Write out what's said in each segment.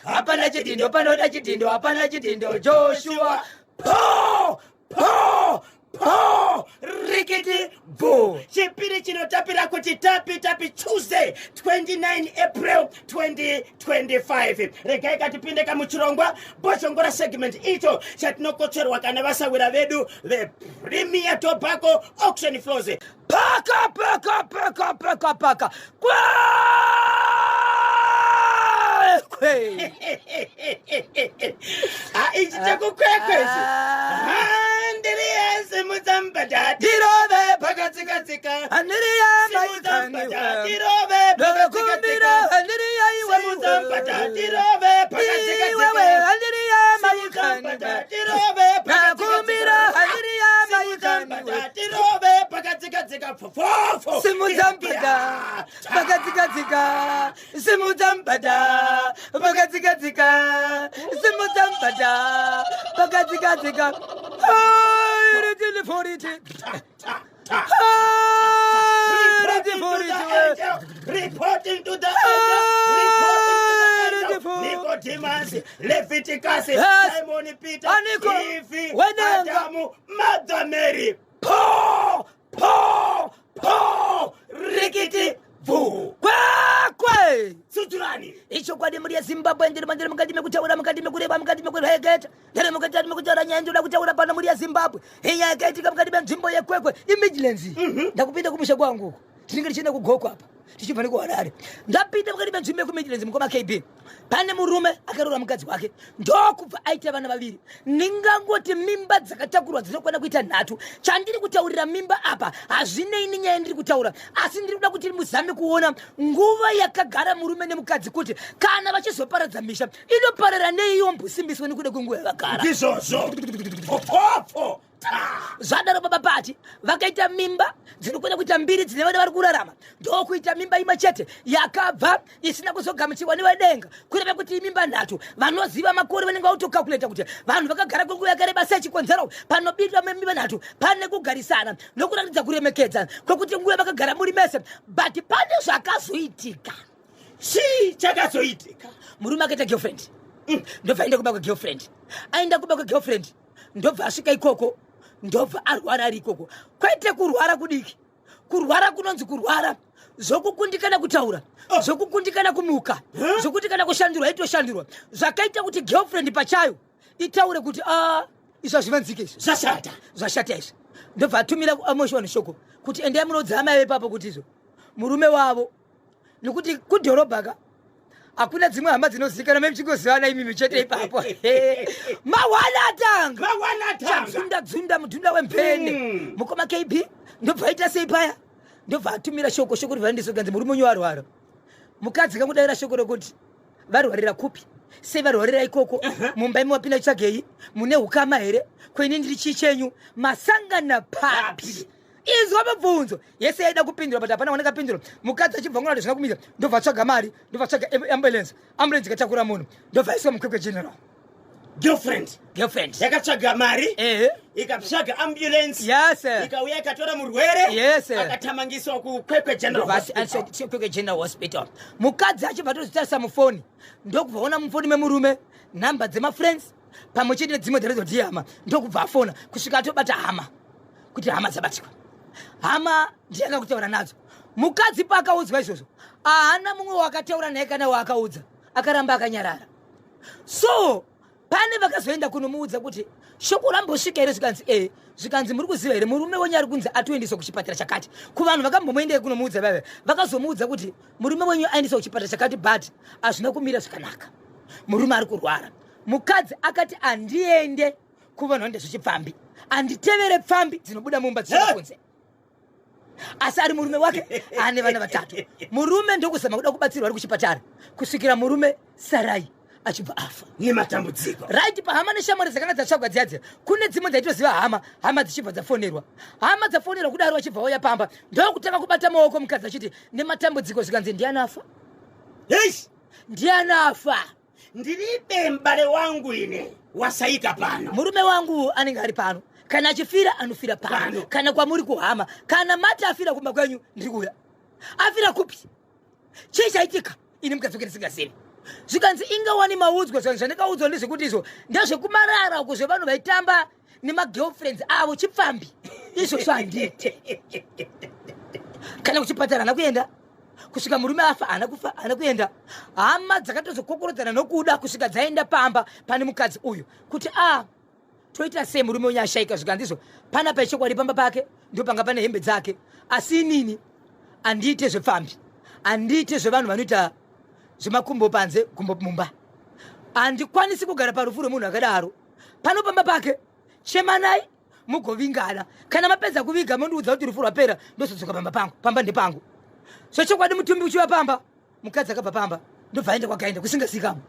Hapana chidhindo, panoda chidhindo, hapana chidhindo. Joshua, po po po, rikiti bvu. Chipiri chinotapira kuti tapi tapi, Tuesday 29 April 2025. Regai katipinde kamuchirongwa Bhozhongora segment, icho chatinokotsverwa kana vasawira vedu vePremier Tobacco Auction Floors. Paka paka paka paka paka Kwekwe. Ha, ichi chekuKwekwe ichi. Handiriya, simudza mubhadha tirove. Pakatsikatsika. Handiriya. Simudza mubhadha. Maikaniwe. Tirove. Ndokumbira. Pakatsikatsika. Handiriya iwe. Simudza mubhadha tirove. Iwewe. Pakatsikatsika. Handiriya. Simudza mubhadha Maikaniwe. tirove. Nakumbira. Pakatsikatsika. Handiriya. Simudza Maikaniwe. mubhadha tirove. Pakatsikatsika. Fofofo. Simudza mubhadha pakatsikatsika, simudza mubhadha pakatsikatsika, simudza mubhadha pakatsikatsika. Ritilforiti. Reporting to the angel, reporting to the angel. Nicodemus, Leviticus, Simon Peter, Aniko, Eve, Wenenga. Adamu, Mother Mary. Po, po, po, rikiti, bvu. Kwekwe. Suturani. Ichokwadi, muri yeZimbabwe, ndiri mandiri mukati mekutaura, mukati mekureva, mukati mekureketa, ndiri mukati mekutaura nyaya. Ndinoda kutaura pano, muri yeZimbabwe, inyaya yakaitika mukati menzvimbo yeKwekwe iMidlands. Ndakupinda kumusha kwangu uku, tinenge tichienda kuGokwe apa tichibva nekuHarare. Ndapinda mukati menzvimbo yekuMidlands, mukoma KB, pane murume akaroora mukadzi wake, ndokubva aita vana vaviri. Ndingangoti mimba dzakatakurwa dzinokwana kuita nhatu. Chandiri kutaurira mimba apa hazvinei nenyaya ndiri kutaura, asi ndiri kuda kuti muzame kuona nguva yakagara murume nemukadzi, kuti kana vachizoparadza misha inoparara nei, yombosimbiswa nekuda kwenguva yavagara. Ndizvozvo. Fofofo. Zvadaro, baba Pati vakaita mimba dzinokwana kuita mbiri dzine vana vari kurarama, ndokuita mimba imwe chete yakabva isina kuzogamuchirwa nevedenga, kureva kuti imimba nhatu. Vanoziva makore vanenge vautokalkuleta kuti vanhu vakagara kwenguva yakareba sei. Chikonzero panobitwa mimba nhatu pane kugarisana nokuratidza kuremekedza kwekuti nguva vakagara muri mese, but pane zvakazoitika. Chii chakazoitika? Murume akaita girlfriend, ndobva aenda kumba kwegirlfriend. Aenda kumba kwegirlfriend, ndobva asvika ikoko, ndobva arwara ari ikoko. Kwete kurwara kudiki, kurwara kunonzi kurwara zvokukundikana kutaura, zvokukundikana kumuka, zvokuti kana kushandurwa itoshandurwa, zvakaita kuti girlfriend pachayo itaure kuti a, izvi hazvivanzike izvi. Zvashata. Zvashata izvi. Ndobva atumira amoshoni shoko kuti endai munoudza amai vepapo kuti izvo murume wavo, nekuti kudhorobha ka hakuna dzimwe hama dzinozivikanwa, memuchingozivana imimi chete ipapo. Mawana atanga. Mawana tanga. Chadzunda dzunda mudhunda wemvene. Mukoma KB, ndobva aita sei paya? Ndobva atumira shoko, shoko ribva ndisoganzi murume wenyu arwara. Mukadzi kangudayira shoko rokuti varwarira kupi, sei varwarira ikoko, mumba imi wapinda tsvagei, mune ukama here, kweni ndiri chii chenyu, masangana papi? Inzwa mabvunzo yese yaida kupindura, but hapana waneka pindura. Mukadzi achibva ngona kuti zvina kumira, ndobva atsvaga mari, ndobva atsvaga ambulance, ambulance ikatakura munhu, ndobva aiswa muKwekwe General. Girlfriend. Girlfriend. Yakatsvaga mari. Ikatsvaga ambulance. Ikauya ikatora murwere. Akatamangiswa kuKwekwe General Hospital. Kwekwe General Hospital. Mukadzi achibva tozitarisa mufoni, ndokubva ona mufoni memurume nhamba dzemafriends pamwe chete nedzimwe dzaredzoti hama, ndokubva afona kusvika atobata hama, kuti hama dzabatikwa, hama ndiye akakutaura nadzo. Mukadzi paakaudzwa izvozvo, haana mumwe waakataura naye kana waakaudza, akaramba akanyarara. So pane vakazoenda kunomuudza kuti shoko rambosvika here, zvikanzi e, zvikanzi muri kuziva here murume wenyu ari kunzi atoendeswa kuchipatara chakati? Kuvanhu vakambomuendei kunomuudza vaive vakazomuudza kuti murume wenyu aendeswa kuchipatara chakati, but hazvina kumira zvakanaka, murume ari kurwara. Mukadzi akati handiende kuvanhu vanoita zvechipfambi, handitevere pfambi dzinobuda mumba dzichienda kunze, asi ari murume wake ane vana vatatu. Murume ndokuzama kuda kubatsirwa ari kuchipatara kusvikira murume sarai achibva afa. Nematambudziko. Right, pahama neshamwari dzakanga dzatsvagwa dziya dziya, kune dzimwe dzaitoziva hama, hama dzichibva dzafonerwa. Hama dzafonerwa kudaro, vachibva vauya pamba, ndokutanga kubata maoko mukadzi achiti nematambudziko. Zvikanzi ndiani afa? Eish! Ndiani afa? Ndiribe mbale wangu ine wasaika pano. Murume wangu anenge ari pano, kana achifira anofira pano. Pano. Kana kwamuri kuhama, kana mati afira kumba kwenyu, ndiri kuuya. Afira kupi? Chii chaitika? Ini mukadzi wake ndisingazivi. Zvikanzi ingawani maudzwa. Zvanzi zvandikaudzwa ndezvekuti izvo ndezvekumarara uko, zvevanhu vaitamba nemagirlfriends avo, chipfambi izvozvo handiite. Kana kuchipatara hana kuenda kusvika murume afa, haana kufa, haana kuenda. Hama dzakatozokokorodzana nokuda kusvika dzaenda pamba pane mukadzi uyu kuti a toita sei, murume wenyu ashaika. Zvikanzi panapa ichokwadi, pamba pake ndo panga pane hembe dzake, asi inini handiite zvepfambi, handiite zvevanhu vanoita zvemakumbo panze gumbo mumba. Handikwanisi kugara parufu rwemunhu akadaro. Pano pamba pake, chemanai mugovingana. Kana mapedza kuviga, mondiudza kuti rufu rwapera, ndozodzoka pamba pangu. Pamba ndepangu zvechokwadi. Mutumbi uchiva pamba, mukadzi akabva pamba, ndobva aenda kwakaenda kusingazikamwe.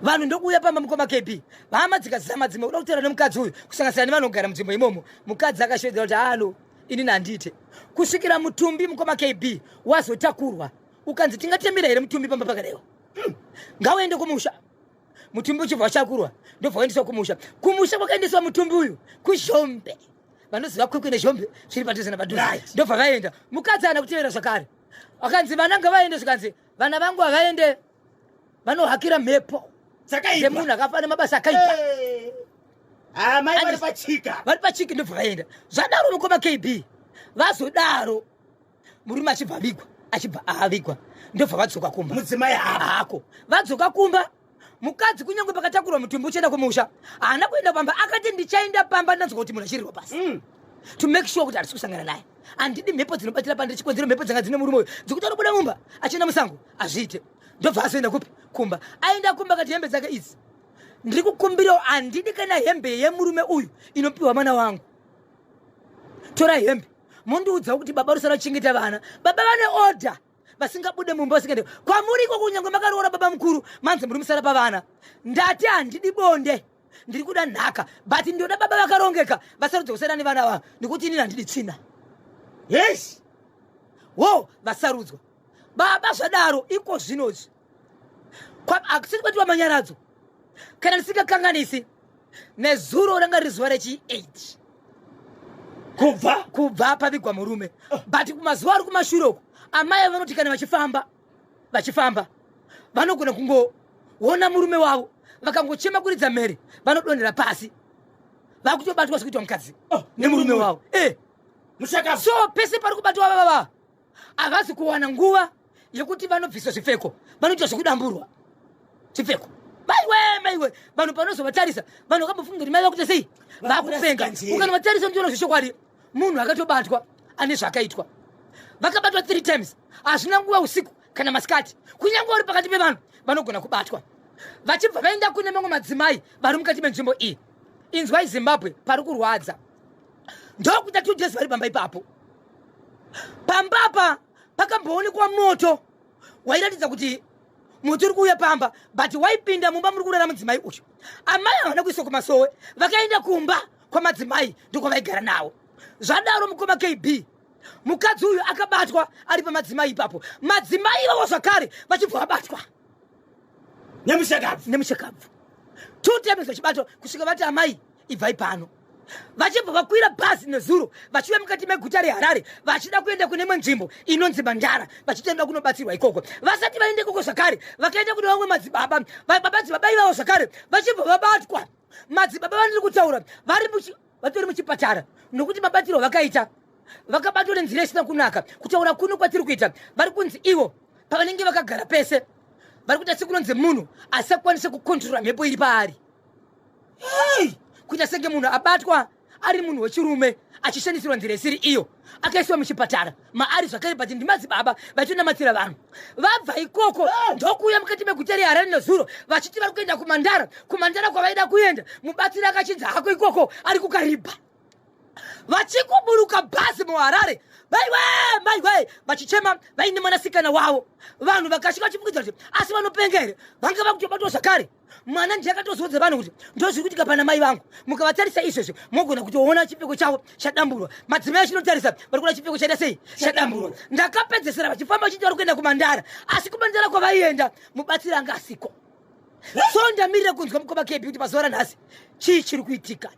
Vanhu ndokuuya pamba, mukoma KB. Hama dzikazama dzimwe kuda kutaura nemukadzi uyu, kusanganisira nevanogara munzvimbo imomo. Mukadzi akashevedzera kuti halo, inini handiite, kusvikira mutumbi, mukoma KB, wazotakurwa. Ukanzi tingatemera here mutumbi pamba pakadaiwa? Ngauende kumusha. Mutumbi uchibva wachakurwa, ndobva waendeswa kumusha. Kumusha kwakaendeswa mutumbi uyu kuZhombe. Vanoziva Kwekwe neZhombe zviri padhuze napadhuze. Ndobva vaenda. Mukadzi haana kutevera zvakare. Akanzi vana ngavaende, zvikanzi vana vangu havaende, vanohakira mhepo dzakaipa dzemunhu akafa nemabasa akaipa. Amai vari pachika. Vari pachiki, ndobva vaenda. Zvadaro, mukoma KB, vazodaro murume achibva avigwa, achibva avigwa, ndobva vadzoka kumba. Mudzimai hapa. Hako vadzoka kumba. Mukadzi kunyange pakatakurwa mutumbi uchienda kumusha, haana kuenda pamba. Akati ndichaenda pamba ndanzwa kuti munhu achirirwa pasi, to make sure kuti hatisi kusangana naye. Handidi mhepo dzinobatira pandiri chikonzero. Mhepo dzanga dzine murume uyu dzikuti anobuda mumba achienda musango, hazviite. Ndobva azoenda kupi? Kumba. Aenda kumba, akati hembe dzake idzi ndiri kukumbirawo, handidi kana hembe yemurume uyu inopiwa mwana wangu. Torai hembe, mondiudzawo kuti baba rusara kuchengeta vana. Baba vane order, vasingabude mumba, vasingaende kwamuri iko. Kunyange makaroora baba mukuru, manzi muri musara pavana. Ndati handidi bonde, ndiri kuda nhaka, but ndoda baba vakarongeka, vasarudze kusara nevana vavo, nekuti inini handidi tsvina. Wo vasarudzwa baba. Zvadaro, iko zvinozvi hakusati kwatiwa manyaradzo. Kana ndisingakanganisi, nezuro ranga riri zuva rechi8 kubva kubva pavigwa murume. But kumazuva ari kumashure uku, amai vanoti kana vachifamba, vachifamba, vanogona kungoona murume wavo, vakangochema kuridza mhere, vanodonhera pasi, vakutobatwa sekuitwa mukadzi nemurume wavo e. Mushaka. So pese pari kubatwa vavava, havazi kuwana nguva yekuti vanobviswa zvipfeko, vanoita zvekudamburwa chipfeko. Maiwe, maiwe, vanhu panozovatarisa, vanhu vakambofunga kuti mai vakuita sei, vakupenga. Njere. Ukanovatarisa, unotoona zvechokwadi munhu akatobatwa ane zvakaitwa. Vakabatwa three times. Hazvina nguva, usiku kana masikati, kunyange uri pakati pevanhu, vanogona kubatwa. Vachibva vaenda kune mamwe madzimai vari mukati menzvimbo iyi. Inzwai Zimbabwe, pari kurwadza. Ndokuita 2 days vari pamba ipapo. Pambapa pakamboonekwa moto wairatidza kuti moto uri kuuya pamba, but waipinda mumba muri kurara mudzimai uyu. Amai havana kuiswa kumasowe, vakaenda kumba kwamadzimai, ndokwavaigara nawo. Zvadaro, mukoma KB, mukadzi uyu akabatwa ari pamadzimai ipapo. Madzimai ivavo zvakare vachibva vabatwa nemushakabvu. Nemushakabvu, two times vachibatwa, kusvika vati amai ibvai pano. Vachibva vakwira bhazi nezuro, vachiuya mukati meguta reHarare, vachida kuenda kune imwe nzvimbo inonzi Mandara, vachitenda kunobatsirwa ikoko. Vasati vaenda ikoko zvakare, vakaenda kune vamwe madzibaba. Madzibaba ivavo zvakare vachibva vabatwa. Madzibaba vandiri kutaura vari vatori muchipatara, nokuti mabatiro vakaita, vakabatwa nenzira isina kunaka. Kutaura kuno kwatiri kuita, vari kunzi ivo pavanenge vakagara pese, vari kuita sekunonzi munhu asakwanise kukontrora mhepo iri paari. Kuita senge munhu abatwa ari munhu wechirume achishandisirwa nzira isiri iyo. Akaiswa muchipatara maari zvakare, but ndimadzibaba vachionamatsira vanhu. Vabva ikoko, ndokuuya mukati meguta reHarare nezuro, vachiti vari kuenda kuMandara. KuMandara kwavaida kuenda, mubatsiri akachinzi hako ikoko, ari kuKaribha. Vachikuburuka bhazi muHarare, maiwe, maiwe, vachichema vaine mwanasikana wavo. Vanhu vakasvika vachipfukidza kuti asi vanopenga here, vanga vakutobatwa zvakare. Mwana ndiye akatozoudza vanhu kuti ndozviri kuitika pana mai vangu. Mukavatarisa izvezvi, mogona kutoona chipfeko chavo chadamburwa. Madzimai achinotarisa, vari kuona chipfeko chaita sei? Chadamburwa. Ndakapedzesera vachifamba vachiti vari kuenda kuMandara, asi kuMandara kwavaienda mubatsiri anga asiko. So ndamirira kunzwa, mukoma KB, kuti pazuva ranhasi chii chiri kuitika.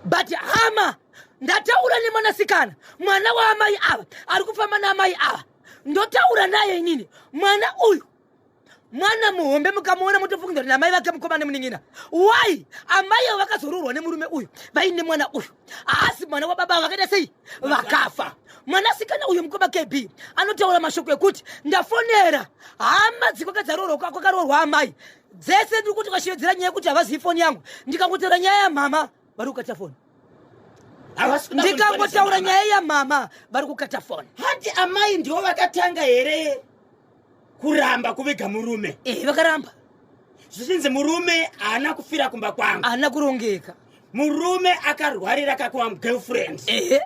But hama, ndataura nemwanasikana, mwana waamai ava, ari kufamba naamai ava. Ndotaura naye inini. Mwana uyu Mwana muhombe mukamuona motofunga kuti namai vake mukoma nemunin'ina. Why amai avo vakazoroorwa nemurume uyu vaine mwana uyu? Haasi mwana wababa vakaita sei? Vakafa. Mwanasikana uyu mukoma KB anotaura mashoko ekuti ndafonera hama dzikwakadzaroorwa kwakaroorwa amai dzese, ndiri kuti vashevedzera nyaya yekuti havazivi foni yangu. Ndikangotaura nyaya yamama vari kukata foni. Ndikangotaura nyaya yamama vari kukata foni. Hati amai ndivo vakatanga here kuramba kuviga murume? Eh, vakaramba zvichinzi murume haana kufira kumba kwangu, haana kurongeka, murume akarwarira kakuva girlfriend. Ehe.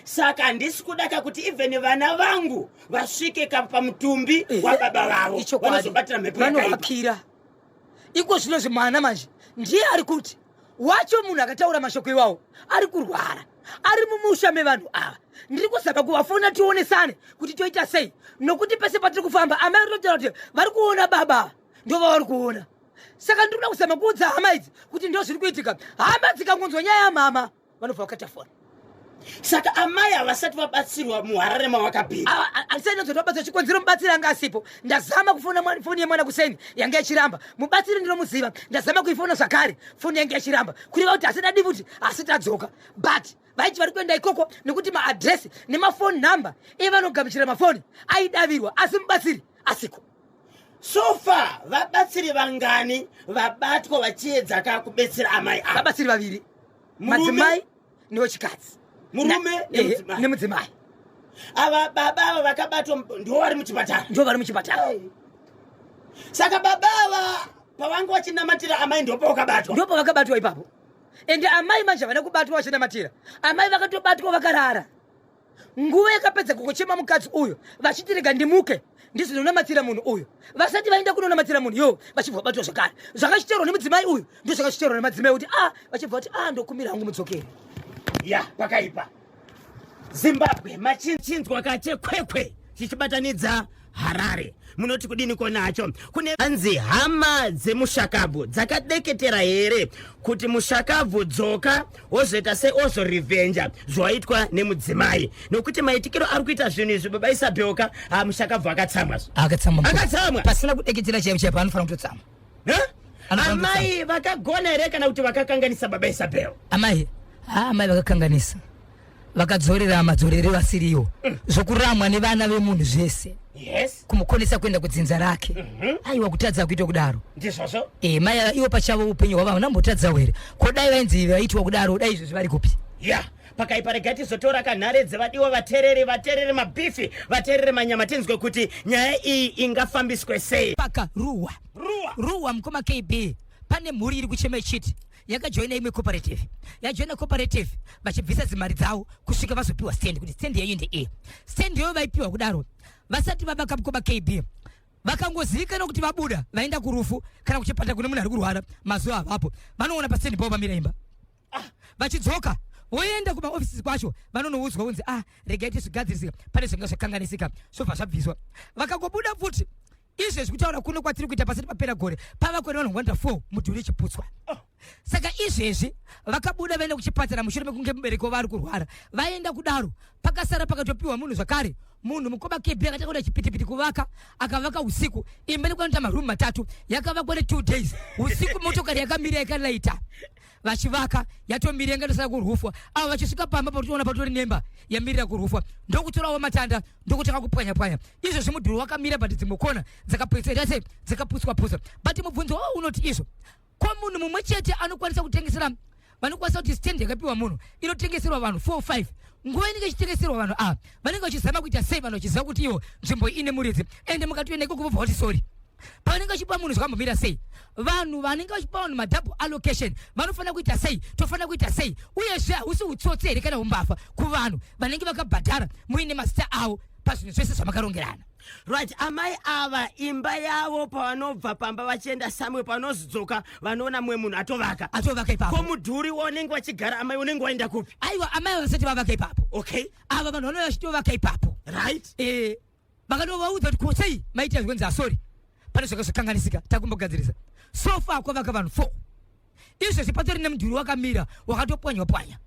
Saka handisi kuda kakuti even vana vangu vasvike pamutumbi wababa vavo, vanozobatira mhepo. Vanovakira iko zvino zvimwana manje ndiye ari kuti wacho munhu akataura mashoko iwawo ari kurwara ari mumusha mevanhu ava. Ndiri kuzama kuvafona tionesane kuti toita sei, nokuti pese patiri kufamba amai vari kutotaura kuti vari kuona baba ndo vavari kuona. Saka ndiri kuda kuzama kuudza hama idzi kuti ndo zviri kuitika. Hama dzikangonzwa nyaya yamama vanobva vakata foni. Saka amai havasati vabatsirwa muHarare mavakapinda? Handisati ndonzoti vabatsira. Chikonzero, mubatsiri anga asipo. Ndazama kufona foni yemwana kuseni, yanga ichiramba. Mubatsiri ndinomuziva. Ndazama kuifona zvakare, foni yanga ichiramba, kureva kuti hasati adi futi, asi tadzoka. But vaiti vari kuenda ikoko nekuti maadhiresi nemafoni number evanogamuchira mafoni aidavirwa, asi mubatsiri asiko. So far vabatsiri vangani vabatwa vachiedza ka kubetsera amai ava? Vabatsiri vaviri. Murume? Madzimai newechikadzi. Murume nemudzimai. Nemudzimai. Ava baba ava vakabatwa ndivo vari muchipatara? Ndo vari muchipatara. Saka baba ava pavanga vachinamatira amai ndipo vakabatwa? Ndipo vakabatwa ipapo. Ende amai manje havana kubatwa vachinamatira, amai vakatobatwa vakarara. Nguva yakapedza kukuchema mukadzi uyu vachiti rega ndimuke ndizononamatira munhu uyu, vasati vaenda kunonamatira munhu yo vachibva vabatwa zvakare. Zvakachiterwa nemudzimai uyu ndo zvakachiterwa nemadzimai kuti a vachibva vati a ndokumira hangu mudzokere. Ya, pakaipa. Zimbabwe, machinzwa kachekwekwe chichibatanidza Harare, munoti kudini konacho? Kune hanzi hama dzemushakabvu dzakadeketera here kuti mushakabvu dzoka wozoita sei, ozorevhenja zvaitwa nemudzimai, nokuti maitikiro ari kuita zvinhu izvi, baba Isabelka, ha, mushakabvu akatsamwa. Akatsamwa. Akatsamwa. Pasina kudeketera chaipo chaipo anofanira kutotsamwa. Eh? Anofanira. Amai vakagona here kana kuti vakakanganisa, baba Isabel? Amai, ha, amai vakakanganisa, vakadzorera madzorero asiriwo, zvokuramwa nevana vemunhu zvese, kumukonesa kuenda kudzinza rake. Aiwa, kutadza kuita kudaro. Ndizvozvo. E, mai ava ivo pachavo upenyu hwavo havana kumbotadzawo here? Ko dai vainzi vaitwa kudaro, dai izvozvi vari kupi? Ya, pakaipa. Regai tizotora kanhare dzevadiwa vateereri, vateerere mabhifi, vateerere manyama, tinzwe kuti nyaya iyi ingafambiswe sei. Paka Ruwa. Ruwa. Ruwa, mukoma KB, pane mhuri iri kuchema ichiti yakajoina imwe cooperative. Yajoina cooperative vachibvisa dzimari dzavo kusvika vazopiwa stand, kuti stand yenyu ndeiyi. Stand iyoyo vaipiwa kudaro, vasati vavaka, mukoma KB, vakangozivikanwa kuti vabuda vaenda kurufu kana kuchipatara kune munhu ari kurwara, mazuva avapo vanoona pastendi pavo vamira imba. Vachidzoka voenda kumaofisi kwacho, vanonoudzwa kunzi, "Ah, regai tizvigadzirisika, pane zvinga zvakanganisika," zvobva zvabviswa. Vakangobuda futi izvezvi, kutaura kuno kwatiri kuita, pasati papera gore pava kune vanhu vangu 4 mudhuri ichiputswa. Saka izvezvi vakabuda vaenda kuchipatara mushure mekunge mubereki wavo ari kurwara. Vaenda kudaro, pakasara pakatopiwa munhu zvakare. Munhu, mukoma KB, akatanga kuda chipitipiti kuvaka, akavaka usiku imba nekwanota marumu 3, yakavakwa ne2 days usiku. Motokari yakamira yakalaita vachivaka, yatomira, yangatosara kurufwa. Avo vachisvika pamba pakutoona patori nemba yamirira kurufwa, ndokutorawo matanda ndokutanga kupwanya pwanya. Izvozvi mudhuri wakamira, but dzimwe kona dzakapwetswa ita sei, dzakaputswa putswa. But mubvunzo wavo unoti izvo, ko munhu mumwe chete anokwanisa kutengesera, vanokwanisa kuti stand yakapiwa munhu inotengeserwa vanhu 4 5, nguva inenge ichitengeserwa vanhu ava vanenge vachizama kuita sei, vanhu vachiziva kuti ivo nzvimbo ine muridzi? Ende mukatoenda ikoko vobva vati sorry. Pavanenge vachipa munhu zvakambomira sei? Vanhu vanenge vachipa vanhu madouble allocation vanofanira kuita sei? Tofanira kuita sei? Uyezve hausi utsotsi here kana umbavha kuvanhu vanenge vakabhadhara muine mazita avo pazvinhu zvese zvamakarongerana? Right, amai ava imba yavo pavanobva pamba vachienda samwe, pavanozodzoka vanoona mumwe munhu atovaka. Atovaka ipapo. Ko mudhuri waunenge wachigara amai unenge waenda kupi? Aiwa, amai vasati vavaka ipapo. Ava vanhu vanouya vachitovaka ipapo. Vakanovaudza kuti ko sei maita zvikonzi, "Asorry, pane zvanga zvakanganisika, takumbogadzirisa." So far kwavaka vanhu 4. Izvezvi patori nemudhuri wakamira wakatopwanywa pwanya.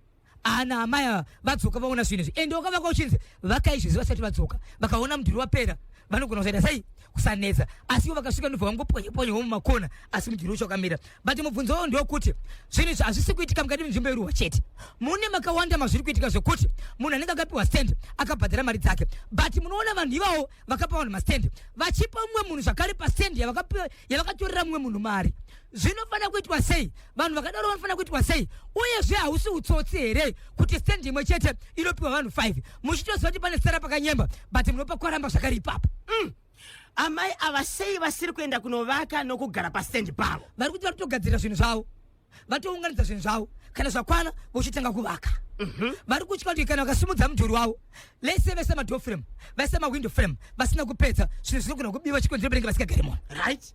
Ana amai ava vadzoka vaona zvinhu izvi, ende wakavaka uchinzi vaka izvezvi, vasati vadzoka vakaona mudhuri wapera, vanogona kuzoita sei? Kusanetsa, asi ivo vakasvika ndobva vangopwanya-pwanyawo mumakona, asi mudhuri ucho wakamira. But mubvunzo wavo ndewokuti zvinhu izvi hazvisi kuitika mukati menzvimbo yeruwa chete, mune makawanda mazviri kuitika, zvekuti munhu anenge akapiwa stand akabhadhara mari dzake, but munoona vanhu ivavo vakapa vanhu mastand vachipa mumwe munhu zvakare pastand yavakatorera mumwe munhu mari. Zvinofanira kuitwa sei? Vanhu vakadaro vanofanira kuitwa sei? Uyezve hausi utsotsi here kuti stand imwe chete inopiwa vanhu 5, muchitoziva kuti pane sara pakanyemba, but munopa kwaramba zvakare ipapo? Amai ava sei vasiri kuenda kunovaka nokugara pastendi pavo? Vari kuti vari kutogadzira zvinhu zvavo, vatounganidza zvinhu zvavo, kana zvakwana vochitanga kuvaka. Vari kutya kuti kana vakasimudza mudhuri wavo lese, vaisa madoor frame, vaisa mawindow frame, vasina kupedza, zvinhu zvinogona kubiwa, chikonzero vanenge vasikagari mona. Right,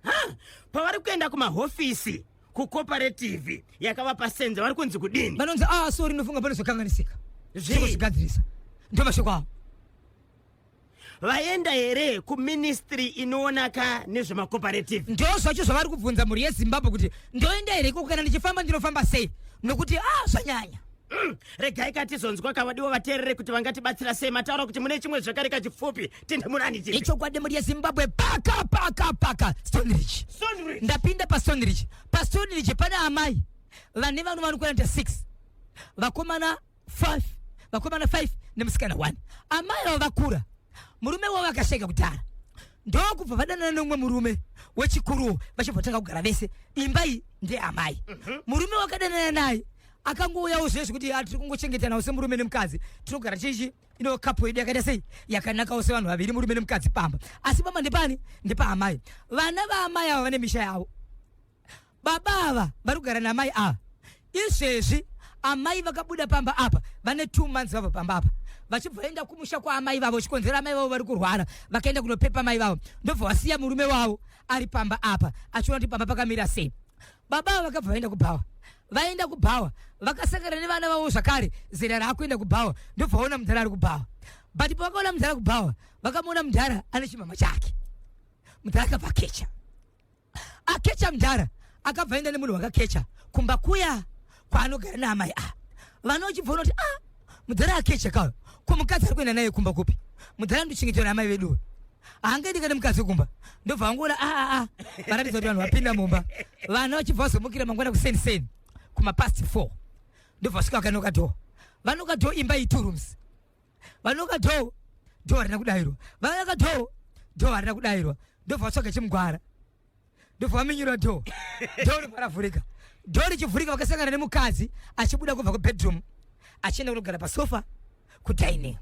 ha, pavari kuenda kumahofisi kucooperative yakavapa senze, vari kunzi kudini? Vanonzi, "Ah, sorry, nofunga panozokanganisika, zvekuzvigadzirisa." Ndo mashoko avo. Vaenda here kuministry inoonaka nezvemacooperative? Ndo zvacho zvavari kubvunza mhuri yeZimbabwe, kuti ndoenda here ikoko? Kana ndichifamba, ndinofamba sei? Nokuti ah, zvanyanya. Regai katizonzwa kavadiwa vateerere kuti vangatibatsira sei. Mataura kuti mune chimwe zvakare kachipfupi, tinde munani chipi? Ichokwadi, mhuri yeZimbabwe, paka paka paka Stoneridge. Stoneridge. Ndapinda paStoneridge. PaStoneridge pane amai vane vanhu vanokwana kuita 6, vakomana 5, vakomana 5 nemusikana 1. Amai ava vakura, murume wavo akasheka kudhara, ndokubva vadanana neumwe murume wechikuruwo, vachibva vatanga kugara vese. Imba iyi ndeamai. Murume wakadanana naye akangouyawo zvezvi kuti, "Ah, tiri kungochengetanawo semurume nemukadzi, tinogara chichi ino couple yedu yakaita sei, yakanakawo sevanhu vaviri, murume nemukadzi pamba." Asi pamba ndepani? Ndepaamai. Vana vaamai ava vane misha yavo. Baba ava vari kugara namai ava izvezvi. Amai vakabuda pamba apa vane 2 months vabva pamba apa, vachibva vaenda kumusha kwaamai vavo, chikonzero amai vavo vari kurwara. Vakaenda kunopepa mai vavo, ndobva vasiya murume wavo ari pamba apa achiona kuti pamba pakamira sei. Baba ava vakabva vaenda kubhawa. Vaenda kubhawa, vakasangana nevana vavo zvakare, zera raakuenda kubhawa, ndobva vaona mudhara ari kubhawa. But pavakaona mudhara kubhawa, vakamuona mudhara ane chimama chake. Mudhara akabva akecha, akecha. Mudhara akabva aenda nemunhu wakakecha kumba kuya kwaanogara naamai. A, vana vachibva kuti, "A, mudhara akecha kayo, ko mukadzi ari kuenda naye kumba kupi? Mudhara ndochengetwa naamai veduwe, haangaendi kana mukadzi kumba." Ndobva vangoona a a varatidza kuti vanhu vapinda mumba. Vana vachibva vazomukira mangwana kuseni seni kumapast 4, ndobva vasvika vakanoka door. Vanoka door, imba iyi two rooms. Vanoka door, door harina kudayirwa. Vanoka door, door harina kudayirwa. Ndobva vatsvaga chimugwara, ndobva vaminyura door. Door ribva ravhurika. Door richivhurika, vakasangana nemukadzi achibuda kubva kubedroom achienda kunogara pasofa kudining.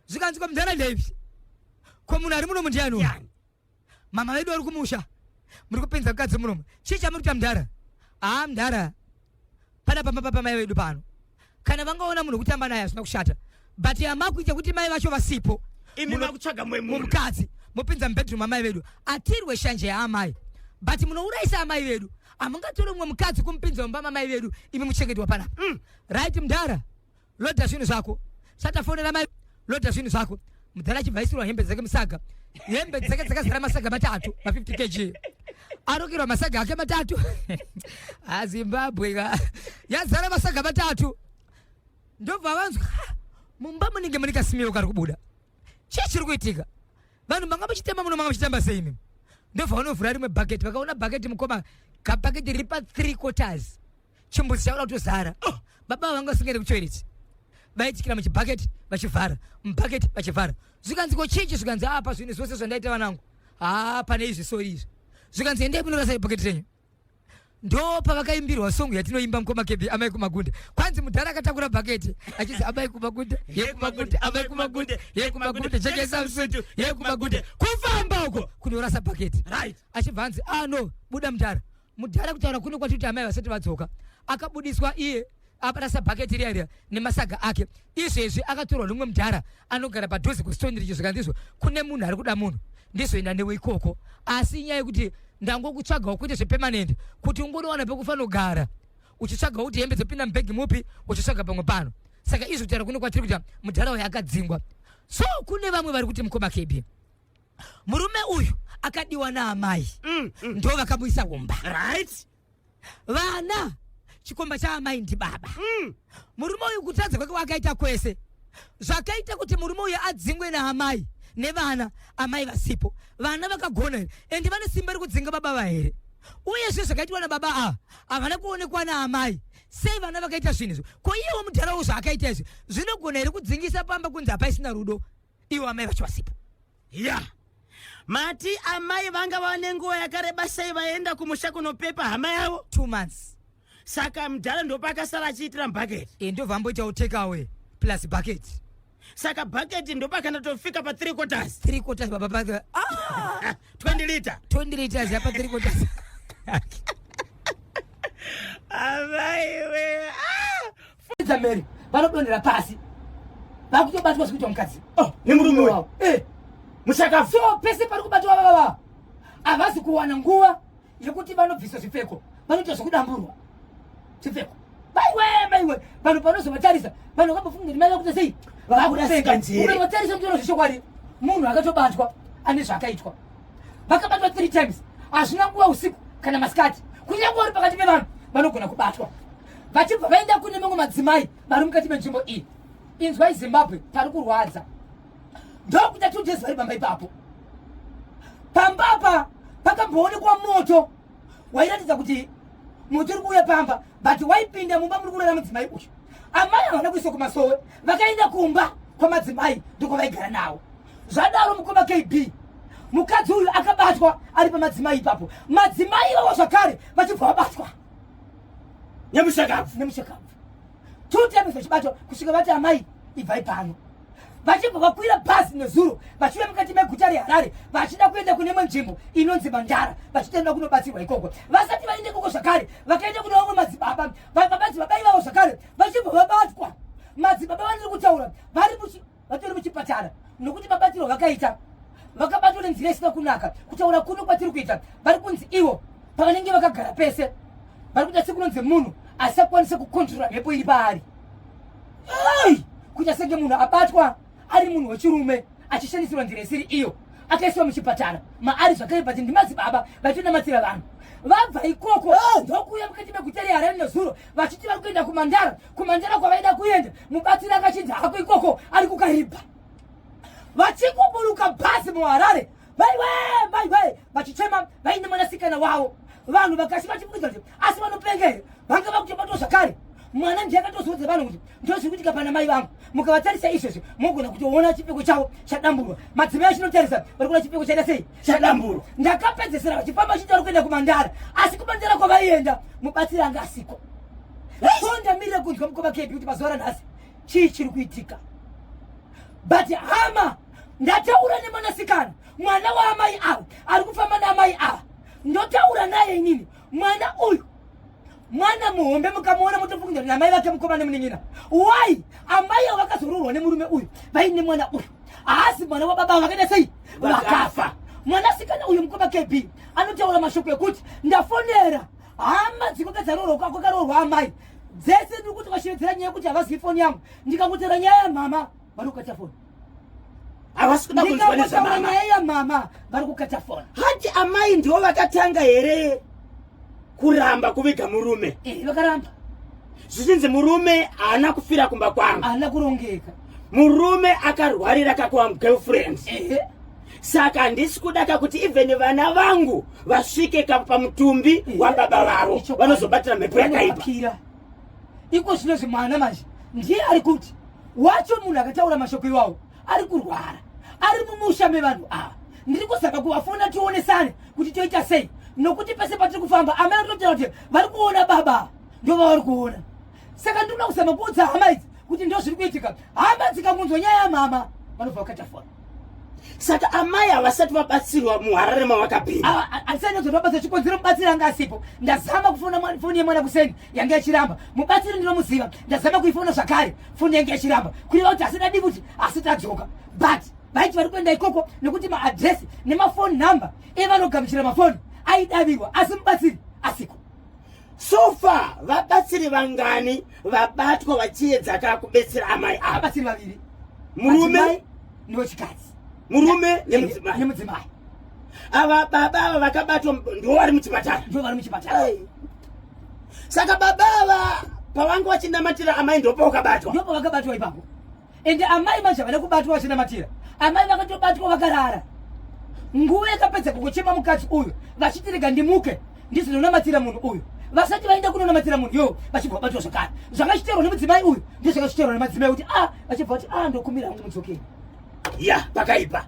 Zvikanzi, "Kwamudhara ndeipi? Ko munhu ari munomu ndiani uyu? Yani. Mama vedu vari kumusha, muri kupinza mukadzi munomu, chii chamuri kuita mudhara?" "Haa mudhara, pana pamba papa mai vedu pano, kana vangaona munhu wekutamba naye hazvina kushata, but hamakuita kuti mai vacho vasipo." Imi makutsvaga mumwe munhu. Mukadzi mopinza mubedroom amai vedu. Atirwe shanje yaamai, but munourayisa amai vedu. Hamungatori mumwe mukadzi kumupinza mumba mamai vedu, imi muchengetwa panapa. Right mudhara, lodha zvinhu zvako, chatafonera mai, lodha zvinhu zvako." Mudhara achibva aisirwa hembe dzake musaga. Hembe dzake dzakazara masaga matatu ma50 kg. Arokerwa masaga ake matatu. Azimbabwe ka yazara masaga matatu. Ndobva vanzwa, "Ha, mumba munenge mune kasmell kari kubuda, chii chiri kuitika? Vanhu manga muchitamba muno, manga muchitamba sei imi?" Ndobva vanovhura rimwe bhaketi. Vakaona bhaketi, mukoma, kabhaketi riri pa 3 quarters, chimbuzi chauda kutozara. Oh, baba vanga vasingaende kutoilet, vaitikira muchibhaketi vachivhara, mubhaketi vachivhara. Zvikanzi, "Ko chichi?" Zvikanzi, "Apa zvinhu zvose zvandaita vanangu, haa, pane izvi, sorry izvi." Zvikanzi, "Endai munorasa ibhaketi renyu." Ndo pavakaimbirwa song yatinoimba, mukoma Kebi, "Amai Kumagunde." Kwanzi mudhara akatakura bhaketi achinzi, "Amai Kumagunde, yekumagunde, amai Kumagunde, yekumagunde, chekesa musutu yekumagunde," kufamba uko kunorasa bhaketi. Achibva anzi, "Ah no, buda mudhara." Mudhara, kutaura kuno kwatiti amai vasati vadzoka, akabudiswa iye akarasa bhaketi riya riya nemasaga ake. Izvezvi akatorwa nomumwe mudhara anogara padhuze kuStoneridge. Zvikandizvo kune munhu ari kuda munhu, ndizoenda newe ikoko, asi inyaya yekuti ndangokutsvagawo kuite zvepermanent, kuti ungonowana pekufanogara, uchitsvagawo kuti hembe dzopinda mubhegi mupi, uchitsvaga pamwe pano. Saka izvi, kutaura kuno kwatiri kuita, mudhara uyu akadzingwa. So kune vamwe vari kuti, mukoma Kebi, murume uyu akadiwa naamai, ndo vakamuisa kumba. Vana chikomba chaamai ndibaba. Murume uyu kutadza kwake wakaita kwese, zvakaita kuti murume uyu adzingwe naamai. Nevana amai vasipo, vana vakagona here? Ende vane simba rekudzinga baba va here? Uyezve zvakaitwa nababa ava havana kuonekwa naamai. Sei vana vakaita zvinhu izvi? Ko iyewo mudharawo zvaakaita izvi zvinogona here kudzingisa pamba kunzi hapaisina rudo ivo amai vacho vasipo? Ya, mati amai vanga vava nenguva yakareba sei vaenda kumusha kunopepa hama yavo? 2 months. Saka mudhara ndopakasara achiitira mubhaketi. E, ndobva amboitawo take away plus bucket. Saka bhaketi ndopakanatofika pa 3 quarters. 3 quarters baba pake. Ah! 20 liter. 20 liters yapa 3 quarters. Amaiwe, ah! Fudza Mary vanodonhera pasi vakutobatwa zvikuitwa mukadzi. Oh, nemurume uyu. Eh. Mushakabvu. So pese pari kubatwa vava havasi kuwana nguva yekuti vanobvisa zvipfeko, vanoita zvekudamburwa zvipfeko. Maiwe, maiwe, vanhu panozovatarisa vanhu vakambofunga kuti mai vakuita sei, Vakurasika njere. Ukavatarisa mutoro zvechokwadi, munhu akatobatwa ane zvaakaitwa. Vakabatwa 3 times, hazvina nguva usiku kana masikati, kunyange vari pakati pevanhu vanogona kubatwa. Vachibva vaenda kune mamwe madzimai vari mukati menzvimbo iyi. Inzwai Zimbabwe, pari kurwadza. Ndokuita 2 days vari pamba ipapo. Pamba apa pakamboonekwa moto wairatidza kuti moto uri kuuya pamba, but waipinda mumba muri kurara mudzimai uyu. Amai havana kuiswa kumasowe, vakaenda kumba kwamadzimai ndokwavaigara nawo. Zvadaro mukoma KB, mukadzi uyu akabatwa ari pamadzimai ipapo. Madzimai ivavo zvakare vachibva vabatwa Nemushakabvu. Nemushakabvu. 2 times vachibatwa kusvika vati amai ibvai pano. Vachibva vakwira bhazi nezuro vachiuya mukati meguta reHarare vachida kuenda kune imwe nzvimbo inonzi Mandara, vachitenda kunobatsirwa ikoko. Vasati vaenda ikoko zvakare vakaenda kune vamwe madzibaba. Madzibaba ivavo zvakare vachibva vabatwa. Madzibaba vandiri kutaura vari vatori muchipatara nokuti mabatiro vakaita vakabatwa nenzira isina kunaka. Kutaura kuno kwatiri kuita vari kunzi ivo pavanenge vakagara pese vari kuita sekunonzi munhu asakwanise kukontrora mhepo iri paari. Ai! Kuita senge munhu abatwa ari munhu wechirume achishandisirwa nzira isiri iyo, akaiswa muchipatara maari zvakare, but ndimadzibaba vachitonamatira vanhu. Vabva ikoko ndokuuya mukati meguta reHarare nezuro vachiti vari kuenda kuMandara. KuMandara kwavaida kuenda, mubatsiri akachinzi hako ikoko ari kuKaribha. Vachingoburuka bhazi muHarare, vaiwe vaiwe vachichema vaine mwanasikana wavo. Vanhu vakasi vachibvunza kuti asi vanopenga here? Vanga vakutobatwa zvakare. Mwana ndiye akatozoudza vanhu kuti ndozviri kuitika pana mai vangu. Mukavatarisa izvezvi mogona kutoona chipfeko chavo chadamburwa. Madzimai achinotarisa vari kuona chipfeko chaita sei? Chadamburwa. Ndakapedzesera vachifamba vachiti vari kuenda kuMandara, asi kuMandara kwavaienda mubatsiri anga asiko. So ndamirira kunzwa mukoma kepi kuti mazuva ranhasi chii chiri kuitika. But hama, ndataura nemwanasikana, mwana waamai ava ari kufamba naamai ava, ndotaura naye inini. Mwana uyu mwana muhombe, mukamuona motofunga kuti namai vake mukoma nemunin'ina. Why amai avo vakazoroorwa nemurume uyu vaine mwana uyu? Haasi mwana wababa, vakaita sei? Vakafa. Mwanasikana uyu mukoma KB anotaura mashoko ekuti ndafonera hama dzikwakadzaroorwa kwakaroorwa amai dzese, ndiri kuti vashevedzera nyaya yekuti havazivi foni yangu. Ndikangotaura nyaya yamama vari kukata foni. Havasi kuda kunzwa Ndikangotaura nezvamama. nyaya yamama vari kukata foni. Hati amai ndivo vakatanga here kuramba kuviga murume? Eh, vakaramba. Zvichinzi murume haana kufira kumba kwangu, haana kurongeka, murume akarwarira kakuva girlfriend. Ehe. Saka handisi kuda kakuti even vana vangu vasvike pamutumbi wababa vavo, vanozobatira mhepo yakaipa. Vanopakira. Iko zvinozvi mwana manje ndiye ari kuti wacho munhu akataura mashoko iwawo ari kurwara ari mumusha mevanhu ava. Ndiri kuzama kuvafona tionesane kuti toita sei, nokuti pese patiri kufamba amai vari kutotaura kuti vari kuona baba ndovavari kuona. Saka ndinoda kuzama kuudza hama idzi kuti ndo zviri kuitika. Hama dzikangonzwa nyaya yamama vanobva vakata foni. Saka amai havasati vabatsirwa muHarare mavakapinda? Handisai chikonzero mubatsiri anga asipo. Ndazama kufona foni yemwana kuseni yange yachiramba. Mubatsiri ndinomuziva, ndazama kuifona zvakare foni yange yachiramba, kureva kuti asina di kuti asi tadzoka. But vaiti vari kuenda ikoko nekuti maadhiresi nemafoni number evanogamuchira mafoni aidavirwa, asi mubatsiri asiko. So far vabatsiri vangani vabatwa vachiedza ka kubetsera amai ava? Vabatsiri vaviri. Murume Madzimai newechikadzi. Murume nemudzimai. Nemudzimai. Ava baba ava vakabatwa ndivo vari muchipatara? Ndivo vari muchipatara. Saka baba ava pavanga vachinamatira amai ndopa vakabatwa? Ndipo vakabatwa ipapo. Ende amai manje havana kubatwa vachinamatira. Amai vakatobatwa vakarara. Nguva yakapedza kukuchema mukadzi uyu vachiti rega ndimuke ndizononamatira munhu uyu, vasati vaenda kunonamatira munhu yo vachibva vabatwa zvakare. Zvakachiterwa nemudzimai uyu ndozvakachiterwa nemadzimai kuti a ah, vachibva vati a ah, ndokumira hangu mudzokeni. Ya, pakaipa.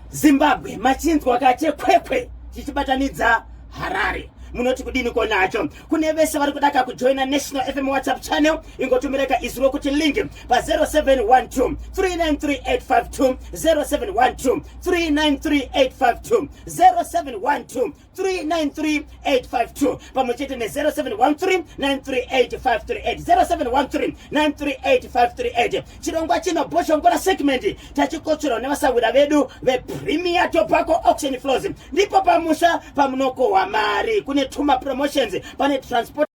Zimbabwe machinzwa kachekwekwe chichibatanidza Harare. Munoti kudini konacho? Kune vese vari kudaka kujoina National FM WhatsApp channel, ingotumireka izwi rokuti link pa 0712 393852, 0712 393852, 0712 393852 pamwe chete ne 0713 938538, 0713 938538. Chirongwa chino Bhoshongora segment tachikotsverwa nevasahwira vedu vePremier Tobacco Auction Floors. Ndipo pamusha pamunokohwa mari. Kune tuma promotions, pane transport.